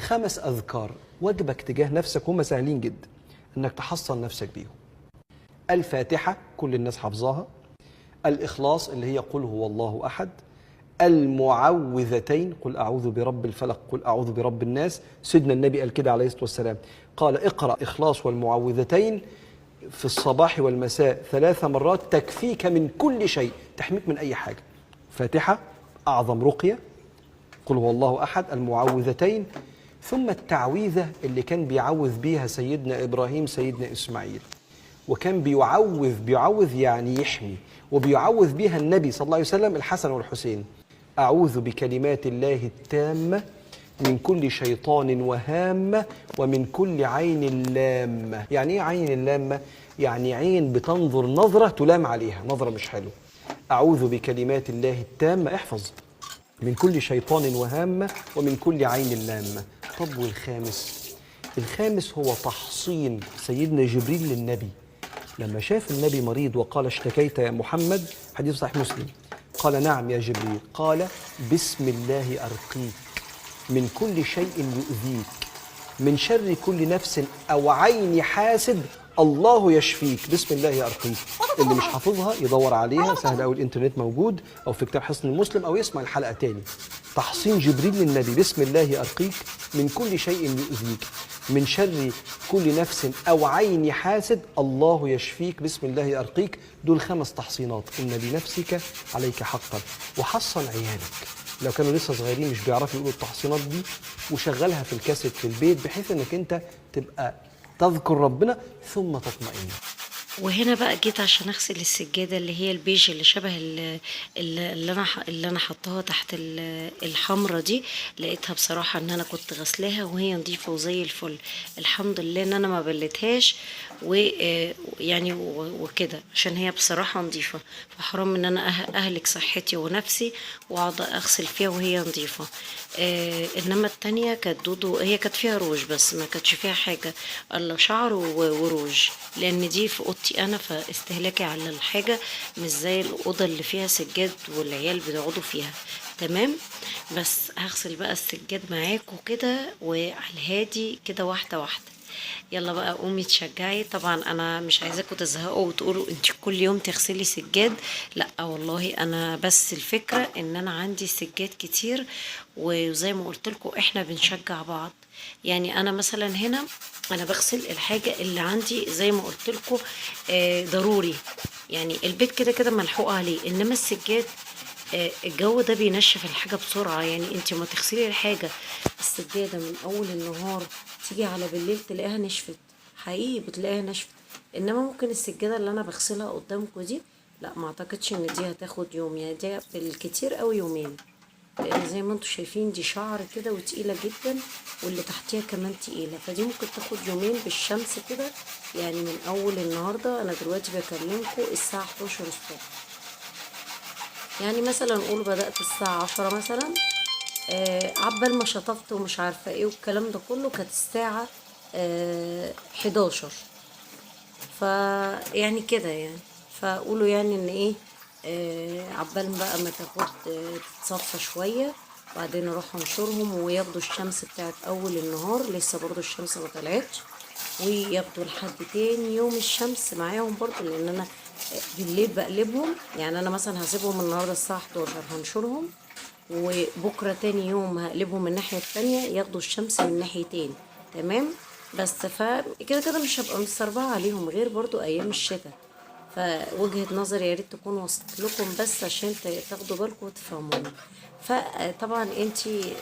5 أذكار واجبك تجاه نفسك، هم سهلين جدا إنك تحصن نفسك بيهم. الفاتحة كل الناس حافظاها، الإخلاص اللي هي قل هو الله أحد، المعوذتين قل أعوذ برب الفلق قل أعوذ برب الناس. سيدنا النبي قال كده عليه الصلاة والسلام، قال اقرأ إخلاص والمعوذتين في الصباح والمساء 3 مرات تكفيك من كل شيء، تحميك من أي حاجة. فاتحة أعظم رقية، قل هو الله أحد، المعوذتين، ثم التعويذة اللي كان بيعوذ بيها سيدنا إبراهيم سيدنا إسماعيل، وكان بيعوذ يعني يحمي، وبيعوذ بيها النبي صلى الله عليه وسلم الحسن والحسين. أعوذ بكلمات الله التامة من كل شيطان وهامة ومن كل عين لامة. يعني إيه عين لامة؟ يعني عين بتنظر نظرة تلام عليها، نظرة مش حلوة. أعوذ بكلمات الله التامة، احفظ، من كل شيطان وهامة ومن كل عين لامة. طب والخامس؟ الخامس هو تحصين سيدنا جبريل للنبي لما شاف النبي مريض وقال اشتكيت يا محمد، حديث صحيح مسلم، قال نعم يا جبريل، قال بسم الله أرقيك من كل شيء يؤذيك، من شر كل نفس أو عين حاسد الله يشفيك، بسم الله أرقيك. اللي مش حافظها يدور عليها، سهل أوي، الإنترنت موجود، أو في كتاب حصن المسلم، أو يسمع الحلقة تاني. تحصين جبريل للنبي، بسم الله أرقيك من كل شيء يؤذيك، من شر كل نفس أو عين حاسد الله يشفيك، بسم الله أرقيك. دول 5 تحصينات. إن لنفسك عليك حقا. وحصن عيالك لو كانوا لسه صغيرين مش بيعرفوا يقولوا التحصينات دي، وشغلها في الكاسيت في البيت، بحيث انك انت تبقى تذكر ربنا ثم تطمئن. وهنا بقى جيت عشان اغسل السجادة اللي هي البيج اللي شبه اللي انا حطاها تحت الحمرة دي، لقيتها بصراحة ان انا كنت غسلاها وهي نظيفة وزي الفل، الحمد لله ان انا ما بلتهاش وكده، عشان هي بصراحة نظيفة، فحرام ان انا اهلك صحتي ونفسي واقعد اغسل فيها وهي نظيفة. انما التانية كانت دودو، هي كانت فيها روج بس ما كانتش فيها حاجة الا شعر وروج، لان دي في اوضتي انا، فاستهلاكي على الحاجة مش زي الأوضة اللي فيها سجاد والعيال بيقعدوا فيها. تمام، بس هغسل بقى السجاد معاكم كده وعلى الهادي كده واحدة واحدة. يلا بقى قومي تشجعي. طبعا انا مش عايزاكم تزهقوا وتقولوا انت كل يوم تغسلي سجاد، لا والله انا بس الفكرة ان انا عندي سجاد كتير، وزي ما قلت لكم احنا بنشجع بعض. يعني انا مثلا هنا انا بغسل الحاجة اللي عندي زي ما قلت لكم، ضروري، يعني البيت كده كده ملحوق عليه، انما السجاد، الجو ده بينشف الحاجة بسرعة. يعني انت ما تغسلي الحاجة السجادة من اول النهار تيجي على بالليل تلاقيها نشفت، حقيقي بتلاقيها نشفت. انما ممكن السجادة اللي انا بغسلها قدامكم دي لا، ما اعتقدش ان دي هتاخد يوم، يعني دي بالكتير قوي يومين، لان زي ما انتم شايفين دي شعر كده وتقيلة جدا، واللي تحتيها كمان تقيلة، فدي ممكن تاخد يومين بالشمس كده. يعني من اول النهاردة، انا دلوقتي بكلمكم الساعة 11 الصبح، يعني مثلا نقول بدأت الساعة 10 مثلا، عبال ما شطفت ومش عارفة ايه والكلام ده كله، كانت الساعة 11، فيعني كده يعني، فقولوا يعني ان ايه، عبال بقى ما تاخد، تتصفى شوية، وبعدين اروح انشرهم وياخدوا الشمس بتاعت اول النهار، لسه برضو الشمس ما طلعتش، وياخدوا لحد تاني يوم الشمس معاهم برضو، لان انا بالليل بقلبهم. يعني انا مثلا هسيبهم النهارده الساعة 11 هنشرهم، وبكره تاني يوم هقلبهم من الناحية التانية ياخدوا الشمس من ناحيتين. تمام، بس فكده كده مش هبقى مستربعه عليهم غير برضو ايام الشتاء. فوجهة نظري يا ريت تكون وصلت لكم بس عشان تاخدوا بالكم وتفهموني. فطبعا انتي،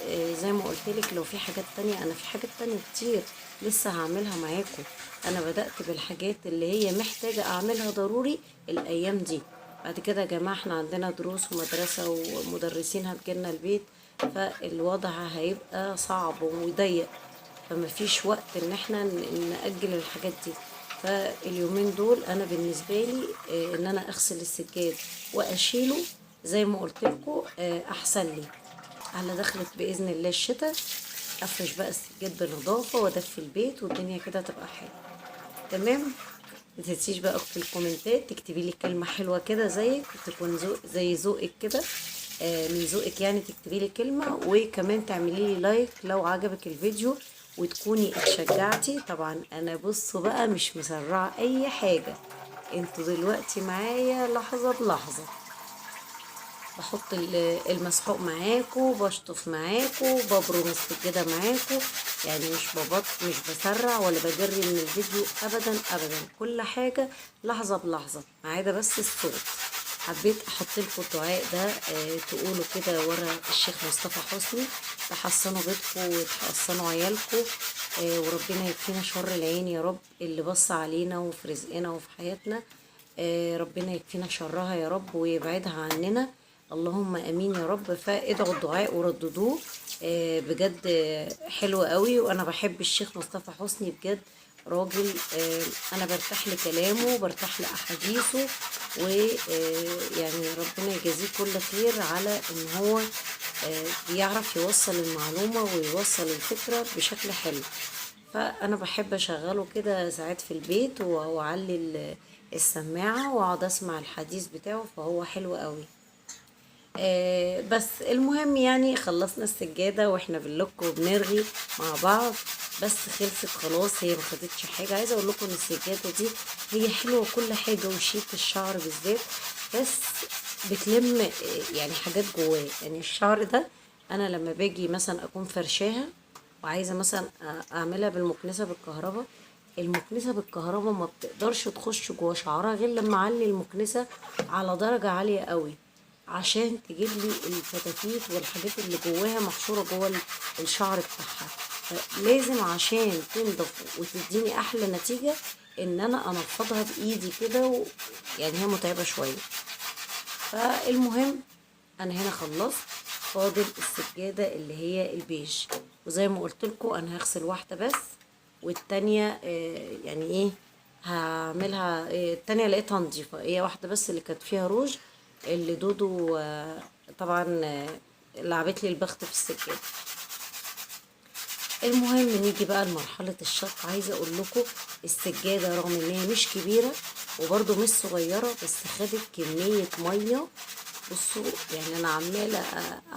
زي ما قلت لك لو في حاجات تانية، انا في حاجات تانية كتير لسه هعملها معاكم. انا بدأت بالحاجات اللي هي محتاجة اعملها ضروري الايام دي. بعد كده يا جماعة احنا عندنا دروس ومدرسة ومدرسين هتجيلنا البيت، فالوضع هيبقى صعب وضيق، فمفيش وقت ان احنا نأجل الحاجات دي. فاليومين دول انا بالنسبة لي، ان انا اغسل السجاد واشيله زي ما قلت لكم، احسن لي. على دخلت باذن الله الشتاء افرش بقى السجاد بنظافه وادفي البيت والدنيا كده تبقى حلوة. تمام، ما تنسيش بقى في الكومنتات تكتبي لي كلمة حلوة كده زيك، تكون زي ذوقك كده، من ذوقك، يعني تكتبي لي كلمة، وكمان تعملي لي like لو عجبك الفيديو وتكوني اتشجعتي. طبعا انا بصوا بقى مش مسرعة اي حاجة، انتوا دلوقتي معايا لحظة بلحظة. بحط المسحوق معاكو، بشطف معاكو، ببرم السجادة معاكو، يعني مش بسرع ولا بجري من الفيديو ابدا ابدا، كل حاجة لحظة بلحظة ما عدا بس الصوت. حبيت احط لكم الدعاء ده، تقولوا كده ورا الشيخ مصطفى حسني، تحصنوا بيتكم وتحصنوا عيالكم، وربنا يكفينا شر العين يا رب اللي بص علينا وفي رزقنا وفي حياتنا، ربنا يكفينا شرها يا رب ويبعدها عننا، اللهم امين يا رب. فادعوا الدعاء ورددوه، بجد حلو قوي. وانا بحب الشيخ مصطفى حسني بجد، راجل انا برتاح لكلامه، برتاح لاحاديثه، ويعني ربنا يجازيه كل خير على ان هو بيعرف يوصل المعلومة ويوصل الفكرة بشكل حلو. فانا بحب اشغله كده ساعات في البيت واعلي السماعة واقعد اسمع الحديث بتاعه، فهو حلو قوي. بس المهم يعني خلصنا السجادة واحنا بنلك وبنرغي مع بعض، بس خلصت خلاص، هي ما خدتش حاجة. عايزة اقول لكم ان السجادة دي هي حلوة كل حاجة، وشيك الشعر بالذات، بس بتلم يعني حاجات جواه. يعني الشعر ده انا لما باجي مثلا اكون فرشاها وعايزة مثلا اعملها بالمكنسة بالكهرباء، المكنسة بالكهرباء ما بتقدرش تخش جوه شعرها غير لما اعلي المكنسة على درجة عالية قوي، عشان تجيب لي الفتافيت والحاجات اللي جواها محشورة جوه الشعر بتاعها. لازم عشان تنضف وتديني احلى نتيجة ان انا انفضها بايدي كده، يعني هي متعبة شوية. فالمهم انا هنا خلصت، فاضل السجادة اللي هي البيج، وزي ما قلت لكم انا هغسل واحدة بس، والتانية يعني ايه هعملها، التانية لقيتها نظيفة، هي واحدة بس اللي كانت فيها روج اللي دودو طبعا لعبت لي البخت في السجادة. المهم نيجي بقى لمرحلة الشق. عايزة اقول لكم السجادة رغم ان هي مش كبيرة وبرده مش صغيرة، بس خدت كمية مية. بصوا يعني انا عمالة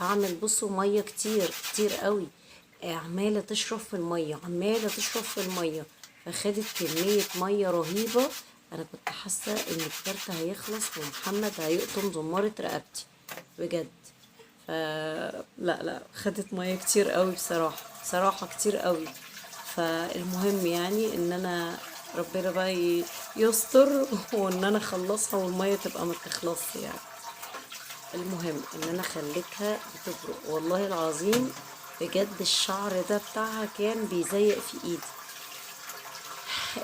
اعمل، بصوا مية كتير كتير قوي، عمالة تشرب في المية، عمالة تشرب في المية، فخدت كمية مية رهيبة. انا كنت حاسة ان الكارت هيخلص ومحمد هيقطم زمارة رقبتي بجد. لا لا خدت مية كتير قوي بصراحة، بصراحة كتير قوي. فالمهم يعني ان انا ربنا بقى يستر وان انا اخلصها والمية تبقى ما تخلصش يعني. المهم ان انا خليتها بتبرق والله العظيم بجد، الشعر ده بتاعها كان بيزيق في ايدي.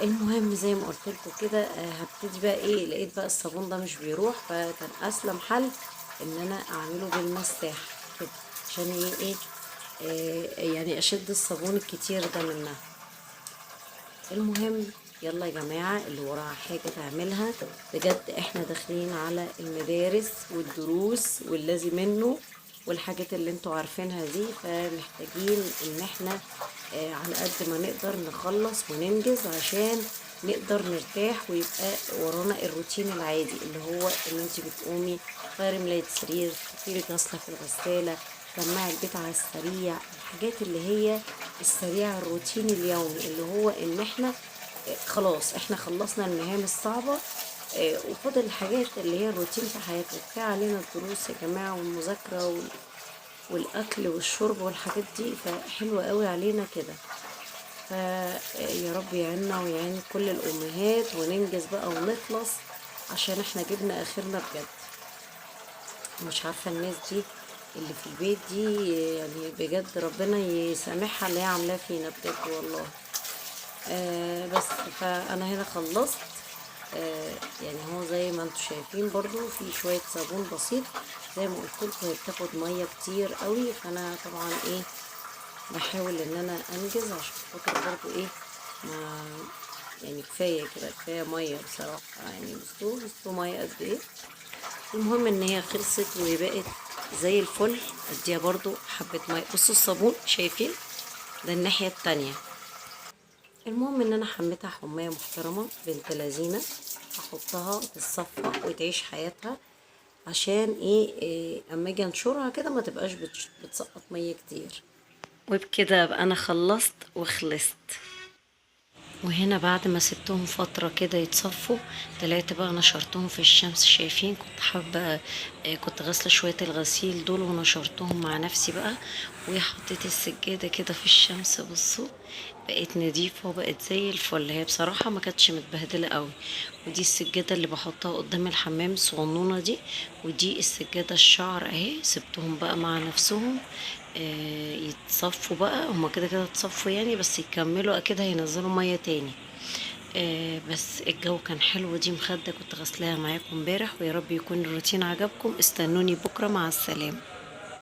المهم زي ما قلت لكم كده هبتدي بقى ايه، لقيت بقى الصابون ده مش بيروح، فكان اسلم حل ان انا اعمله بالمساحه كده عشان ايه يعني اشد الصابون الكتير ده منها. المهم يلا يا جماعة اللي وراها حاجة تعملها بجد، احنا داخلين على المدارس والدروس واللازم منه والحاجات اللي انتوا عارفينها دي، فمحتاجين ان احنا على قد ما نقدر نخلص وننجز عشان نقدر نرتاح ويبقى ورانا الروتين العادي اللي هو ان انت بتقومي تغيري ملاية سرير، تحطي لك غسلة في الغسالة، تجمعي البيت على السريع، الحاجات اللي هي السريعة، الروتين اليومي اللي هو ان احنا خلاص احنا خلصنا المهام الصعبة، وفاضل الحاجات اللي هي الروتين في حياتنا. كفاية علينا الدروس يا جماعة والمذاكرة والأكل والشرب والحاجات دي، فحلوة قوي علينا كده. فيا رب يعيننا ويعين كل الأمهات وننجز بقى ونخلص عشان احنا جبنا آخرنا بجد. مش عارفة الناس دي اللي في البيت دي يعني بجد ربنا يسامحها اللي هي عاملاه فينا بجد والله. بس فأنا هنا خلصت. يعني هو زي ما انتم شايفين برضو في شوية صابون بسيط زي ما قلت لكم، هي بتاخد مية كتير قوي، فانا طبعا ايه بحاول ان انا انجز عشان خاطر برضو ايه ما يعني كفاية كده، كفاية مية بصراحة. يعني بصوا مية قد ايه. المهم ان هي خلصت وبقت زي الفل. اديها برضو حبة مية، بصوا الصابون شايفين ده الناحية التانية. المهم ان انا حميتها حماية محترمة بنت لذينة، هحطها تتصفى وتعيش حياتها. عشان ايه اما اجي انشرها كده ما تبقاش بتسقط مية كتير. وبكده ابقى انا خلصت وخلصت. وهنا بعد ما سبتهم فترة كده يتصفوا، طلعت بقى نشرتهم في الشمس. شايفين كنت حابة، كنت غاسلة شوية الغسيل دول ونشرتهم مع نفسي بقى، وحطيت السجادة كده في الشمس. بصوا بقت نظيفة وبقت زي الفل، هي بصراحة ما كانتش متبهدلة قوي. ودي السجادة اللي بحطها قدام الحمام الصغنونة دي، ودي السجادة الشعر اهي. سبتهم بقى مع نفسهم يتصفوا بقى، هما كده كده اتصفوا يعني، بس يكملوا اكيد هينزلوا مية تاني. بس الجو كان حلو. دي مخدة كنت غسلاها معاكم امبارح، ويا رب يكون الروتين عجبكم. استنوني بكرة، مع السلامة.